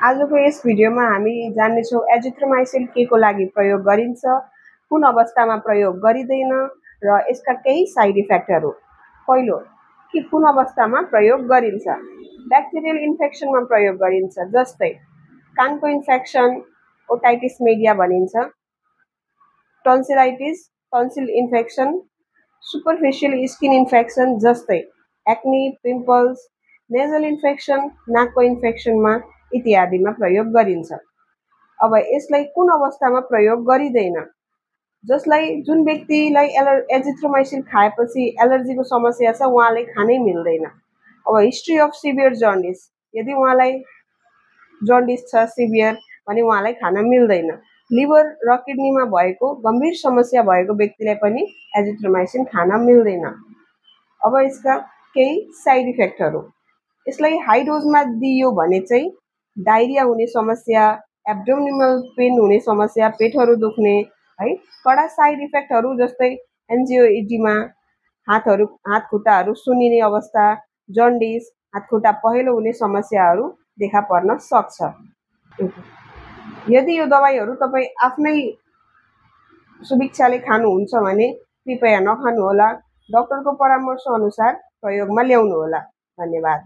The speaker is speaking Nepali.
आजको यस भिडियोमा हामी जान्नेछौँ एजिथ्रोमाइसिन के को लागि प्रयोग गरिन्छ, कुन अवस्थामा प्रयोग गरिँदैन र यसका केही साइड इफेक्टहरू। पहिलो, कि कुन अवस्थामा प्रयोग गरिन्छ। ब्याक्टेरियल इन्फेक्सनमा प्रयोग गरिन्छ, जस्तै कानको इन्फेक्सन, ओटाइटिस मेडिया भनिन्छ, tonsillitis, tonsil infection, superficial skin infection जस्तै एक्नी, पिम्पल्स, नेजल इन्फेक्सन, नाकको इन्फेक्सनमा इत्यादिमा प्रयोग गरिन्छ। अब यसलाई कुन अवस्थामा प्रयोग गरिँदैन, जुन व्यक्तिलाई एजिथ्रोमाइसिन खाएपछि एलर्जीको समस्या छ उहाँले खानै मिल्दैन। अब हिस्ट्री अफ सिभियर जन्डिस, यदि उहाँलाई जन्डिस छ सिभियर भने उहाँलाई खान मिल्दैन। लिभर र किडनीमा भएको गम्भीर समस्या भएको व्यक्तिलाई पनि एजिथ्रोमाइसिन खान मिल्दैन। अब यसका केही साइड इफेक्टहरू। यसलाई हाई डोजमा दिइयो भने चाहिँ डायरिया हुने समस्या, एब्डोमिनल पेन हुने समस्या, पेटहरू दुख्ने है, कडा साइड इफेक्टहरू जस्तै एन्जियोइडिमा, हात खुट्टाहरू सुन्निने अवस्था, जन्डिस, हात खुट्टा पहेँलो हुने समस्याहरू देखा पर्न सक्छ। यदि यो दबाईहरू तपाईँ आफ्नै सुविक्षाले खानुहुन्छ भने कृपया नखानुहोला। डाक्टरको परामर्श अनुसार प्रयोगमा ल्याउनुहोला। धन्यवाद।